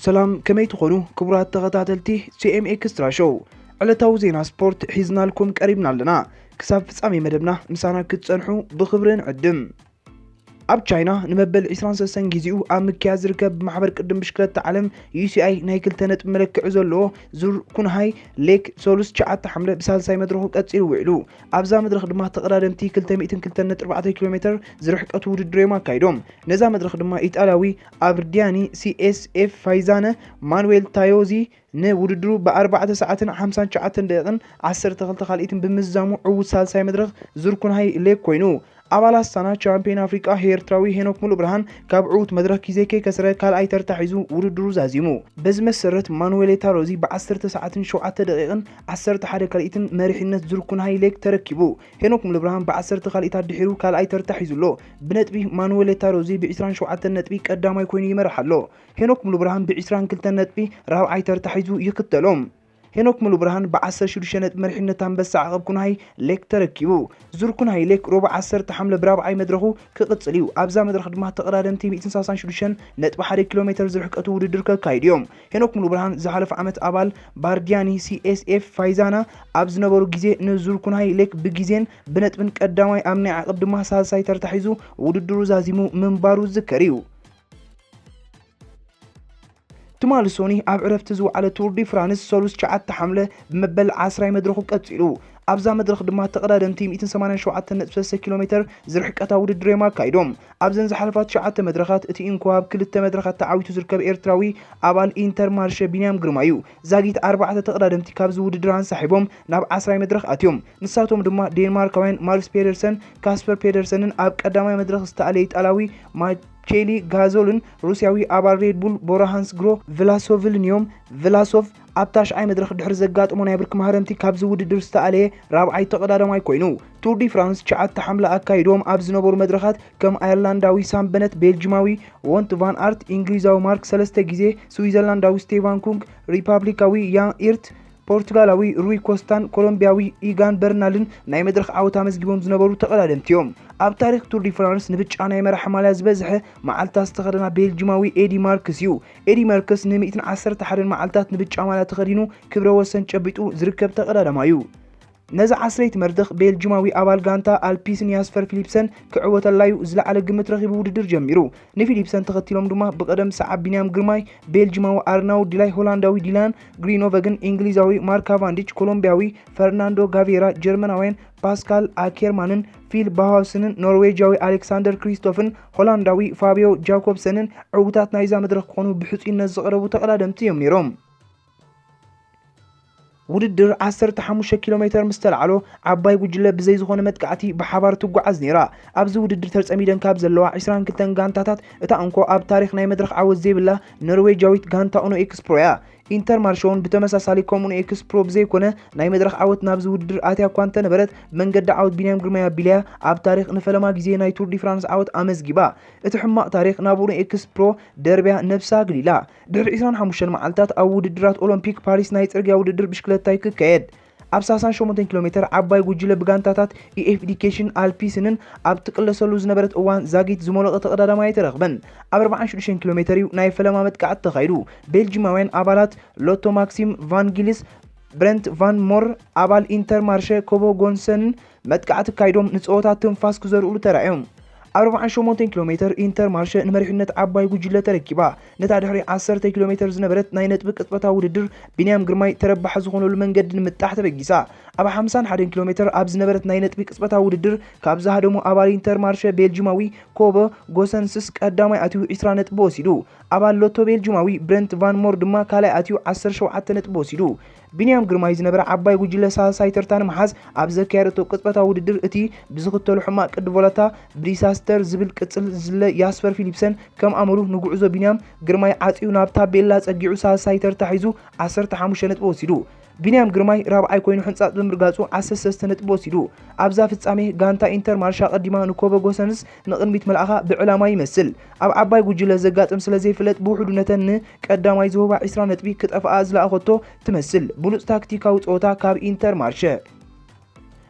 ሰላም፣ ከመይ ትኾኑ ክቡራት ተኸታተልቲ ሲ ኤም ኤክስትራ ሾው? ዕለታዊ ዜና ስፖርት ሒዝናልኩም ቀሪብና ኣለና። ክሳብ ፍጻሜ መደብና ምሳና ክትጸንሑ ብኽብሪ ንዕድም። ኣብ ቻይና ንመበል ዕስራን ሰለስተን ግዜኡ ኣብ ምክያድ ዝርከብ ብማሕበር ቅድም ብሽክለታ ዓለም ዩ ሲ ኣይ ናይ ክልተ ነጥቢ መለክዒ ዘለዎ ዙር ኩንሃይ ሌክ ሰሉስ ትሽዓተ ሓምለ ብሳልሳይ መድረኹ ቀጺሉ ውዒሉ። ኣብዛ መድረኽ ድማ ተቐዳደምቲ ክልተ ሚእትን ክልተን ነጥቢ ኣርባዕተ ኪሎ ሜትር ዝርሕቀቱ ውድድር እዮም ኣካይዶም። ነዛ መድረኽ ድማ ኢጣልያዊ ኣብርዲያኒ ሲ ኤስ ኤፍ ፋይዛነ ማኑዌል ታዮዚ ንውድድሩ ብኣርባዕተ ሰዓትን ሓምሳን ትሽዓተን ደቂቕን ዓሰርተ ክልተ ካልኢትን ብምዝዛሙ ዕዉት ሳልሳይ መድረኽ ዙር ኩንሃይ ሌክ ኮይኑ። ኣባል ኣስታና ቻምፒዮን ኣፍሪቃ ኤርትራዊ ሄኖክ ሙሉብርሃን ካብ ዕዉት መድረኽ ግዜ ከይከስረ ካልኣይ ተርታ ሒዙ ውድድሩ ዛዚሙ። በዚ መሰረት ማኑዌል ታሮዚ ብዓሰርተ ሰዓትን ሸውዓተ ደቂቕን ዓሰርተ ሓደ ካልኢትን መሪሕነት ዙር ኩንሃይ ሌክ ተረኪቡ። ሄኖክ ሙሉብርሃን ብዓሰርተ ካልኢታት ድሒሩ ካልኣይ ተርታ ሒዙ ኣሎ። ብነጥቢ ማኑዌል ታሮዚ ብዕስራን ሸውዓተን ነጥቢ ቀዳማይ ኮይኑ ይመርሕ ኣሎ። ሄኖክ ሙሉብርሃን ብዕስራን ክልተን ነጥቢ ራብዓይ ተርታ ሒዙ ይኽተሎ። ሄኖክ ሙሉብርሃን ብዓሰርተ ሽዱሽተ ነጥቢ መሪሕነት ኣንበሳ ዓቐብ ኩንሃይ ሌክ ተረኪቡ። ዙር ኩንሃይ ሌክ ሮቡዕ ዓሰርተ ሓምለ ብራብዓይ መድረኹ ክቕጽል እዩ። ኣብዛ መድረኽ ድማ ተቐዳደምቲ ሚእትን ሰላሳን ሽዱሽተን ነጥቢ ሓደ ኪሎ ሜትር ዝርሕቀቱ ውድድር ከካይዱ እዮም። ሄኖክ ሙሉብርሃን ዝሓለፈ ዓመት ኣባል ባርዲያኒ ሲ ኤስ ኤፍ ፋይዛና ኣብ ዝነበሩ ግዜ ንዙር ኩንሃይ ሌክ ብግዜን ብነጥብን ቀዳማይ፣ ኣብ ናይ ዓቐብ ድማ ሳልሳይ ተርታ ሒዙ ውድድሩ ዛዚሙ ምንባሩ ዝዝከር እዩ። ትማሊ ሶኒ ኣብ ዕረፍቲ ዝወዓለ ቱር ዲ ፍራንስ ሰሉስ ትሽዓተ ሓምለ ብመበል ዓስራይ መድረኹ ቀጺሉ። ኣብዛ መድረኽ ድማ ተቐዳደምቲ ሚእትን ሰማንያን ሸውዓተን ነጥቢ ሰለስተ ኪሎ ሜትር ዝርሕቀታ ውድድር እዮም ኣካይዶም። ኣብዘን ዝሓለፋ ትሽዓተ መድረኻት እቲ እንኮ ኣብ ክልተ መድረኻት ተዓዊቱ ዝርከብ ኤርትራዊ ኣባል ኢንተር ማርሸ ቢንያም ግርማ እዩ። ዛጊት ኣርባዕተ ተቐዳደምቲ ካብዚ ውድድር ኣንሳሒቦም ናብ ዓስራይ መድረኽ ኣትዮም። ንሳቶም ድማ ዴንማርካውያን ማርስ ፔደርሰን፣ ካስፐር ፔደርሰንን ኣብ ቀዳማይ መድረኽ ዝተኣለየ ኢጣልያዊ ማቼሊ ጋዞልን ሩስያዊ ኣባል ሬድ ቡል ቦራ ሃንስ ግሮ ቭላሶቭልን እዮም። ቭላሶቭ ኣብ ታሽዓይ መድረኽ ድሕሪ ዘጋጠሞ ናይ ብርኪ ማህረምቲ ካብዚ ውድድር ዝተኣለየ ራብዓይ ተቐዳዳማይ ኮይኑ። ቱር ዲ ፍራንስ ትሽዓተ ሓምለ ኣካይዶም ኣብ ዝነበሩ መድረኻት ከም ኣየርላንዳዊ ሳም በነት፣ ቤልጅማዊ ወንት ቫን ኣርት፣ እንግሊዛዊ ማርክ ሰለስተ ግዜ፣ ስዊዘርላንዳዊ ስቴቫን ኩንግ፣ ሪፓብሊካዊ ያን ኢርት፣ ፖርቱጋላዊ ሩይ ኮስታን ኮሎምቢያዊ ኢጋን በርናልን ናይ መድረኽ ዓወት ኣመዝጊቦም ዝነበሩ ተቐዳደምቲ እዮም። ኣብ ታሪኽ ቱር ዲ ፍራንስ ንብጫ ናይ መራሒ ማልያ ዝበዝሐ መዓልታት ዝተኸደና ቤልጅማዊ ኤዲ ማርክስ እዩ። ኤዲ ማርክስ ን ሚእትን ዓሰርተ ሓደን መዓልታት ንብጫ ማልያ ተኸዲኑ ክብረ ወሰን ጨቢጡ ዝርከብ ተቐዳዳማይ እዩ። ነዛ ዓስረይቲ መድረኽ ቤልጅማዊ ኣባል ጋንታ ኣልፒስን ያስፐር ፊሊፕሰን ክዕወተላዩ ዝለዓለ ግምት ረኺቡ ውድድር ጀሚሩ። ንፊሊፕሰን ተኸቲሎም ድማ ብቐደም ሰዓብ ቢንያም ግርማይ፣ ቤልጅማዊ ኣርናውድ ዲላይ፣ ሆላንዳዊ ዲላን ግሪኖቨግን፣ እንግሊዛዊ ማርክ ካቫንዲች፣ ኮሎምቢያዊ ፈርናንዶ ጋቬራ፣ ጀርመናውያን ፓስካል ኣኬርማንን ፊል ባውሃውስንን ኖርዌጃዊ ኣሌክሳንደር ክሪስቶፍን ሆላንዳዊ ፋቢዮ ጃኮብሰንን ዕዉታት ናይዛ መድረኽ ክኾኑ ብሕጹይነት ዝቐረቡ ተቐዳደምቲ እዮም ነይሮም። ውድድር ዓሰርተ ሓሙሽተ ኪሎ ሜትር ምስ ተላዕሎ፣ ዓባይ ጉጅለ ብዘይ ዝኾነ መጥቃዕቲ ብሓባር ትጓዓዝ ነይራ። ኣብዚ ውድድር ተጸሚደን ካብ ዘለዋ ዕስራን ክልተን ጋንታታት፣ እታ እንኮ ኣብ ታሪኽ ናይ መድረኽ ዓወት ዘይብላ ኖርዌጃዊት ጋንታ ኡኖ ኤክስፕሮ እያ። ኢንተር ማርሸ እውን ብተመሳሳሊ ከም ኡኖ ኤክስፕሮ ብዘይኮነ ናይ መድረኽ ዓወት ናብዚ ውድድር ኣትያ እኳ እንተነበረት፣ መንገዲ ዓወት ቢንያም ግርማይ ኣቢላያ ኣብ ታሪኽ ንፈለማ ግዜ ናይ ቱር ዲ ፍራንስ ዓወት ኣመዝጊባ። እቲ ሕማቕ ታሪኽ ናብ ኡኖ ኤክስፕሮ ደርብያ ነብሳ ኣግሊላ። ድሕሪ ዕስራን ሓሙሽተን መዓልታት ኣብ ውድድራት ኦሎምፒክ ፓሪስ ናይ ጽርግያ ውድድር ብሽክለታ እዩ ክካየድ። ኣብ ሰላሳን ሸሞንተን ኪሎ ሜትር ዓባይ ጉጅለ ብጋንታታት ኢ ኤፍ ዲኬሽን ኣልፒስንን ኣብ ትቅለሰሉ ዝነበረት እዋን ዛጊት ዝሞለቐ ተቐዳዳማይ ኣይተረኽበን። ኣብ ኣርባዓን ሽዱሽተን ኪሎ ሜትር እዩ ናይ ፈለማ መጥቃዕቲ ተኻይዱ። ቤልጂማውያን ኣባላት ሎቶ ማክሲም ቫንጊልስ፣ ብረንት ቫን ሞር ኣባል ኢንተር ማርሸ ኮቦ ጎንሰንን መጥቃዕቲ ኣካይዶም ንጸወታ ትንፋስ ክዘርእሉ ተራእዮም። ኣብ ኣርባዓን ሸሞንተን ኪሎ ሜትር ኢንተር ማርሸ ንመሪሕነት ዓባይ ጉጅለ ተረኪባ። ነታ ድሕሪ ዓሰርተ ኪሎ ሜትር ዝነበረት ናይ ነጥቢ ቅጽበታዊ ውድድር ቢንያም ግርማይ ተረባሒ ዝኾነሉ መንገዲ ንምጣሕ ተበጊሳ። ኣብ ሓምሳን ሓደን ኪሎ ሜትር ኣብ ዝነበረት ናይ ነጥቢ ቅጽበታዊ ውድድር ካብ ዝሃደሙ ኣባል ኢንተር ማርሸ ቤልጂማዊ ኮቦ ጎሰንስስ ቀዳማይ ኣትዩ ዕስራ ነጥቢ ወሲዱ። ኣባል ሎቶ ቤልጂማዊ ብረንት ቫን ሞር ድማ ካልኣይ ኣትዩ ዓሰርተ ሸውዓተ ነጥቢ ወሲዱ። ቢንያም ግርማይ ዝነበረ ዓባይ ጉጅለ ሳልሳይ ተርታ ንምሓዝ ኣብ ዘካየደቶ ቅጽበታዊ ውድድር፣ እቲ ብዝኽተሎ ሕማቕ ቅዲ ቮላታ ብዲሳስተር ዝብል ቅጽል ዝዝለ ያስፐር ፊሊፕሰን ከም ኣመሉ ንጉዕዞ ቢንያም ግርማይ ዓጽዩ ናብ ታቤላ ጸጊዑ ሳልሳይ ተርታ ሒዙ ዓሰርተ ሓሙሽተ ነጥቢ ወሲዱ። ቢንያም ግርማይ ራብዓይ ኮይኑ ሕንጻጽ ብምርጋጹ ዓሰርተ ሰለስተ ነጥቢ ወሲዱ። ኣብዛ ፍጻሜ ጋንታ ኢንተር ማርሻ ቀዲማ ንኮበ ጎሰንስ ንቕድሚት መልኣኻ ብዕላማ ይመስል። ኣብ ዓባይ ጉጅለ ዘጋጥም ስለ ዘይፍለጥ ብውሕዱ ነተን ንቀዳማይ ዝህባ ዕስራ ነጥቢ ክጠፍኣ ዝለኣኸቶ ትመስል። ብሉጽ ታክቲካዊ ጸወታ ካብ ኢንተር ማርሸ።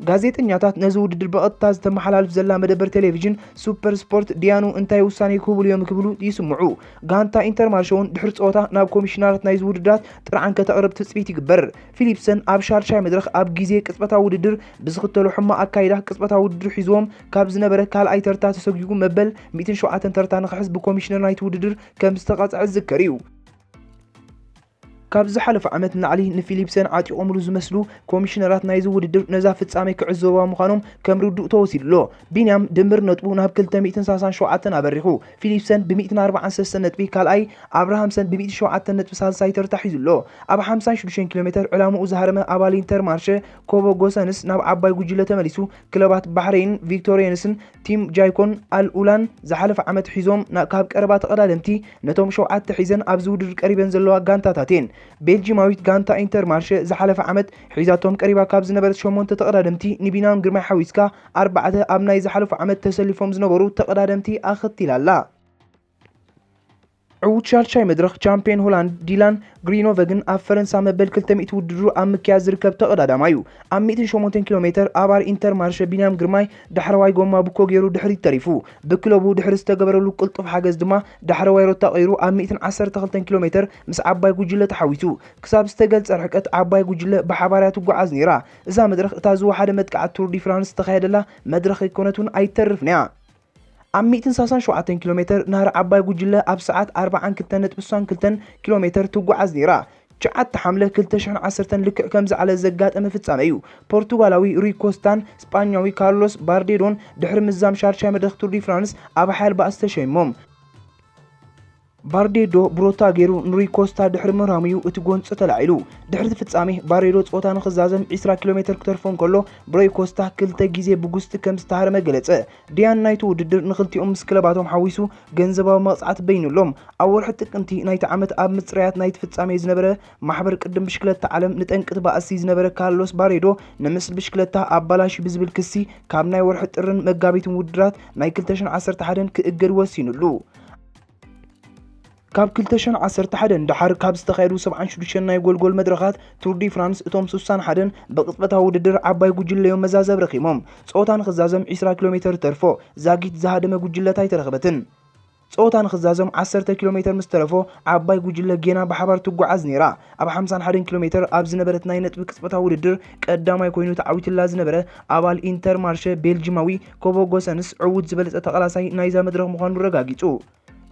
ጋዜጠኛታት ነዚ ውድድር ብቐጥታ ዝተመሓላልፍ ዘላ መደበር ቴሌቪዥን ሱፐር ስፖርት ዲያኑ እንታይ ውሳኔ ክህብሉ እዮም ክብሉ ይስምዑ። ጋንታ ኢንተርማርሸ እውን ድሕሪ ጸወታ ናብ ኮሚሽነራት ናይዚ ውድድራት ጥርዓን ከተቕርብ ትጽቢት ይግበር። ፊሊፕሰን ኣብ ሻድሻይ መድረኽ ኣብ ግዜ ቅጽበታዊ ውድድር ብዝኽተሎ ሕማቕ ኣካይዳ ቅጽበታዊ ውድድር ሒዝዎም ካብ ዝነበረ ካልኣይ ተርታ ተሰጒጉ መበል ሚእትን ሸውዓተን ተርታ ንኽሕዝ ብኮሚሽነር ናይቲ ውድድር ከም ዝተቐጽዐ ዝዝከር እዩ። ካብ ዝሓለፈ ዓመት ንላዕሊ ንፊሊፕሰን ዓጢቖምሉ ዝመስሉ ኮሚሽነራት ናይዚ ውድድር ነዛ ፍጻሜ ክዕዘቡዋ ምዃኖም ከም ርዱእ ተወሲዱ ኣሎ። ቢንያም ድምር ነጥቡ ናብ ክልተ ሚእትን ሰላሳን ሸውዓተን ኣበሪኹ። ፊሊፕሰን ብ ሚእትን ኣርባዓን ሰለስተን ነጥቢ ካልኣይ፣ ኣብርሃምሰን ብ ሚእትን ሸውዓተን ነጥቢ ሳልሳይ ተርታ ሒዙ ኣሎ። ኣብ ሓምሳን ሽዱሽተን ኪሎ ሜተር ዕላምኡ ዝሃረመ ኣባል ኢንተርማርሸ ኮቦ ጎሰንስ ናብ ዓባይ ጉጅለ ተመሊሱ። ክለባት ባሕሬን ቪክቶሪየንስን ቲም ጃይኮን ኣል ኡላን ዝሓለፈ ዓመት ሒዞም ና-፣ ካብ ቀረባ ተቐዳደምቲ ነቶም ሸውዓተ ሒዘን ኣብዚ ውድድር ቀሪበን ዘለዋ ጋንታታት እየን። ቤልጂማዊት ጋንታ ኢንተርማርሸ ዝሓለፈ ዓመት ሒዛቶም ቀሪባ ካብ ዝነበረት ሸሞንተ ተቐዳደምቲ ንቢንያም ግርማይ ሓዊስካ ኣርባዕተ ኣብ ናይ ዝሓለፉ ዓመት ተሰሊፎም ዝነበሩ ተቐዳደምቲ ኣኸቲላ ኣላ። ዕዉት ሻድሻይ መድረኽ ቻምፒዮን ሆላንድ ዲላን ግሪኖቨግን ኣብ ፈረንሳ መበል ክልተ ሚእቲ ውድድሩ ኣብ ምክያድ ዝርከብ ተቐዳዳማይ እዩ። ኣብ ሚእትን ሸሞንተን ኪሎ ሜተር ኣባል ኢንተርማርሸ ቢንያም ግርማይ ዳሕረዋይ ጎማ ብኮ ገይሩ ድሕሪት ተሪፉ። ብክለቡ ድሕሪ ዝተገበረሉ ቅልጡፍ ሓገዝ ድማ ዳሕረዋይ ሮታ ቀይሩ ኣብ ሚእትን ዓሰርተ ክልተን ኪሎ ሜተር ምስ ዓባይ ጉጅለ ተሓዊሱ። ክሳብ ዝተገልጸ ርሕቀት ዓባይ ጉጅለ ብሓባር እያ ትጓዓዝ ነይራ። እዛ መድረኽ እታ ዝወሓደ መጥቃዕቲ ቱር ዲ ፍራንስ ዝተኻየደላ መድረኽ ኣይኮነትን ኣይተርፍን እያ። ኣብ ሚእትን ሰላሳን ሸውዓተን ኪሎ ሜተር ናህሪ ዓባይ ጉጅለ ኣብ ሰዓት ኣርባዓን ክልተን ነጥቢ ስሳን ክልተን ኪሎ ሜተር ትጓዓዝ ነይራ። ትሽዓተ ሓምለ ክልተ ሽሕን ዓሰርተን ልክዕ ከምዚ ዓለ ዘጋጠመ ፍጻመ እዩ። ፖርቱጋላዊ ሩይ ኮስታን ስጳኛዊ ካርሎስ ባርዴዶን ድሕሪ ምዛም ሻድሻይ መድረኽ ቱር ዲ ፍራንስ ኣብ ሓያል ባእሲ ተሸይሞም። ባርዴዶ ብሮታ ገይሩ ንሩይ ኮስታ ድሕሪ ምርሃሙ እዩ እቲ ጎንፂ ተላዒሉ። ድሕሪ እቲ ፍጻሜ ባርዴዶ ጸወታ ንኽዛዘም ዒስራ ኪሎ ሜተር ክተርፎ እንከሎ፣ ብሮይ ኮስታ ክልተ ግዜ ብጉስቲ ከም ዝተሃረመ ገለጸ። ዲያን ናይቲ ውድድር ንኽልቲኦም ምስ ክለባቶም ሓዊሱ ገንዘባዊ መቕጻዕቲ በይኑሎም። ኣብ ወርሒ ጥቅምቲ ናይቲ ዓመት ኣብ ምጽራያት ናይቲ ፍጻሜ ዝነበረ ማሕበር ቅድም ብሽክለታ ዓለም ንጠንቂ እቲ ባእሲ ዝነበረ ካርሎስ ባሬዶ ንምስል ብሽክለታ ኣባላሽዩ ብዝብል ክሲ ካብ ናይ ወርሒ ጥርን መጋቢትን ውድድራት ናይ ክልተ ሽሕን ዓሰርተ ሓደን ክእገድ ወሲኑሉ። ካብ ክልተ ሽሕን ዓሰርተ ሓደን ደሓር ካብ ዝተኻየዱ ሰብዓን ሽዱሽተን ናይ ጎልጎል መድረኻት ቱር ዲ ፍራንስ እቶም ስሳን ሓደን ብቕጽበታዊ ውድድር ዓባይ ጉጅለ እዮም መዛዘብ ረኺቦም። ጸወታ ንኽዛዘም ዒስራ ኪሎ ሜተር ተርፎ ዛጊት ዝሃደመ ጉጅለት ኣይተረኽበትን። ጸወታ ንኽዛዘም ዓሰርተ ኪሎ ሜተር ምስ ተረፎ ዓባይ ጉጅለ ጌና ብሓባር ትጓዓዝ ነይራ። ኣብ ሓምሳን ሓደን ኪሎ ሜተር ኣብ ዝነበረት ናይ ነጥቢ ቅጽበታዊ ውድድር ቀዳማይ ኮይኑ ተዓዊትላ ዝነበረ ኣባል ኢንተር ማርሸ ቤልጂማዊ ኮቦ ጎሰንስ ዕዉት ዝበለጸ ተቓላሳይ ናይዛ መድረኽ ምዃኑ ረጋጊጹ።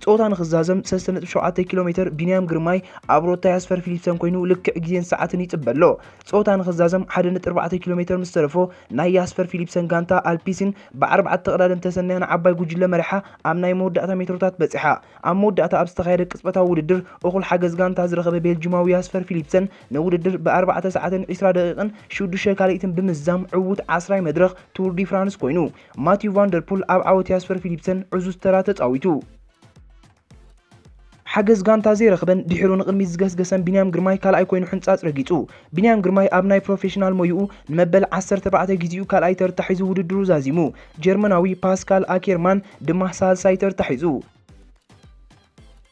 ጸወታ ንኽዛዘም ሰለስተ ነጥቢ ሸውዓተ ኪሎ ሜተር ቢንያም ግርማይ ኣብ ሮታ ያስፐር ፊሊፕሰን ኮይኑ ልክዕ ግዜን ሰዓትን ይጽበ ኣሎ። ጸወታ ንኽዛዘም ሓደ ነጥቢ ኣርባዕተ ኪሎ ሜተር ምስ ተረፎ ናይ ያስፐር ፊሊፕሰን ጋንታ ኣልፒሲን ብኣርባዕተ ተቐዳደምቲ ተሰንያ ንዓባይ ጉጅለ መሪሓ ኣብ ናይ መወዳእታ ሜትሮታት በጺሓ። ኣብ መወዳእታ ኣብ ዝተኻየደ ቅጽበታዊ ውድድር እኹል ሓገዝ ጋንታ ዝረኸበ ቤልጂማዊ ያስፐር ፊሊፕሰን ንውድድር ብኣርባዕተ ሰዓትን ዒስራ ደቂቕን ሽዱሽተ ካልኢትን ብምዝዛም ዕዉት ዓስራይ መድረኽ ቱር ዲ ፍራንስ ኮይኑ። ማቲዩ ቫንደርፑል ኣብ ዓወት ያስፐር ፊሊፕሰን ዕዙዝ ተራ ተጻዊቱ። ሓገዝ ጋንታ ዘይረኽበን ድሒሩ ንቕድሚት ዝገስገሰን ቢንያም ግርማይ ካልኣይ ኮይኑ ሕንጻጽ ረጊጹ። ቢንያም ግርማይ ኣብ ናይ ፕሮፌሽናል ሞይኡ ንመበል ዓሰርተ ኣርባዕተ ግዜኡ ካልኣይ ተርታ ሒዙ ውድድሩ ዛዚሙ። ጀርመናዊ ፓስካል ኣኬርማን ድማ ሳልሳይ ተርታ ሒዙ።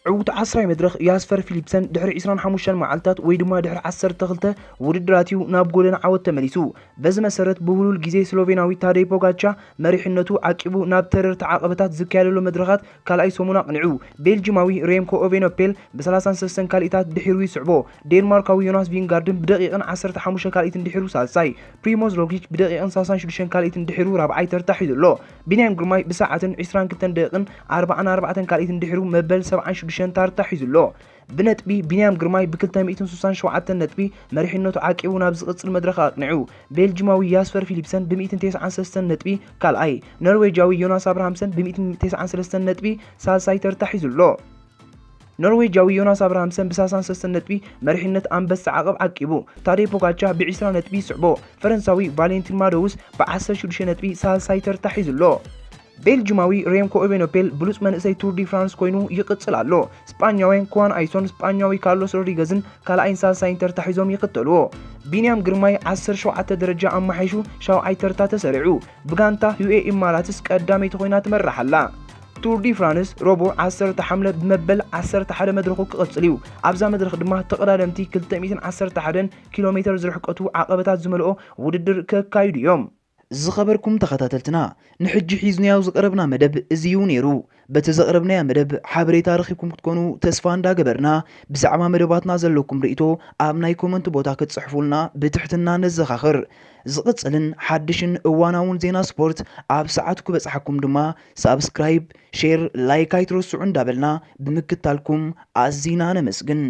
ዕዉት ዓስራይ መድረኽ ያስፐር ፊሊፕሰን ድሕሪ ዒስራን ሓሙሽተን መዓልታት ወይ ድማ ድሕሪ ዓሰርተ ክልተ ውድድራት እዩ ናብ ጎደና ዓወት ተመሊሱ። በዚ መሰረት ብህሉል ግዜ ስሎቬናዊ ታደይ ፖጋቻ መሪሕነቱ ዓቂቡ ናብ ተረርቲ ዓቐበታት ዝካየደሉ መድረኻት ካልኣይ ሰሙን ኣቕኒዑ። ቤልጂማዊ ሬምኮ ኦቬኖፔል ብሰላሳን ሰለስተን ካልኢታት ድሒሩ ይስዕቦ። ዴንማርካዊ ዮናስ ቪንጋርድን ብደቂቕን ዓሰርተ ሓሙሽተ ካልኢትን ድሒሩ ሳልሳይ። ፕሪሞዝ ሮግሊች ብደቂቕን ሰላሳን ሽዱሽተን ካልኢትን ድሒሩ ራብዓይ ተርታ ሒዙ ኣሎ። ቢንያም ግርማይ ብሰዓትን ዒስራን ክልተን ደቂቕን ኣርባዓን ኣርባዕተን ካልኢትን ድሒሩ መበል ሰብዓን ሽዱሽተን ታርታ ሒዙ ኣሎ። ብነጥቢ ቢንያም ግርማይ ብክልተ ሚእትን ስሳን ሸውዓተን ነጥቢ መሪሕነቱ ዓቂቡ ናብ ዝቕጽል መድረኽ ኣቕኒዑ። ቤልጂማዊ ያስፐር ፊሊፕሰን ብሚእትን ተስዓን ሰለስተን ነጥቢ ካልኣይ፣ ኖርዌጃዊ ዮናስ ኣብርሃምሰን ብሚእትን ተስዓን ሰለስተን ነጥቢ ሳልሳይ ተርታ ሒዙ ኣሎ። ኖርዌጃዊ ዮናስ ኣብርሃምሰን ብሳሳን ሰለስተን ነጥቢ መሪሕነት ኣንበሳ ዓቐብ ዓቂቡ። ታደይ ፖጋቻ ብዒስራ ነጥቢ ይስዕቦ። ፈረንሳዊ ቫሌንቲን ማዶውስ ብዓሰርተ ሽዱሽተ ነጥቢ ሳልሳይ ተርታ ሒዙ ኣሎ። ቤልጂማዊ ሬምኮ ኤቬኖፔል ብሉጽ መንእሰይ ቱር ዲ ፍራንስ ኮይኑ ይቕጽል ኣሎ። ስጳኛውያን ኩዋን ኣይሶን፣ ስጳኛዊ ካርሎስ ሮድሪገዝን ካልኣይን ሳልሳይን ተርታ ሒዞም ይኽተልዎ። ቢንያም ግርማይ ዓሰርተ ሸውዓተ ደረጃ ኣማሓይሹ ሻውዓይ ተርታ ተሰሪዑ። ብጋንታ ዩ ኤ ኢማራትስ ቀዳመይቲ ኮይና ትመርሕ ኣላ። ቱር ዲ ፍራንስ ረቡዕ ዓሰርተ ሓምለ ብመበል ዓሰርተ ሓደ መድረኹ ክቕጽል እዩ። ኣብዛ መድረኽ ድማ ተቐዳደምቲ ክልተ ሚእትን ዓሰርተ ሓደን ኪሎ ሜተር ዝርሕቀቱ ዓቐበታት ዝመልኦ ውድድር ከካይዱ እዮም። ዝኸበርኩም ተኸታተልትና፣ ንሕጂ ሒዝናዮ ዝቐረብና መደብ እዚ እዩ ነይሩ። በቲ ዘቕረብናዮ መደብ ሓበሬታ ረኺብኩም ክትኮኑ ተስፋ እንዳገበርና፣ ብዛዕባ መደባትና ዘለኩም ርእይቶ ኣብ ናይ ኮመንት ቦታ ክትጽሕፉልና ብትሕትና ነዘኻኽር። ዝቕጽልን ሓድሽን እዋናውን ዜና ስፖርት ኣብ ሰዓቱ ክበጽሓኩም ድማ ሳብስክራይብ፣ ሼር፣ ላይክ ኣይትረስዑ እንዳበልና ብምክታልኩም ኣዚና ነመስግን።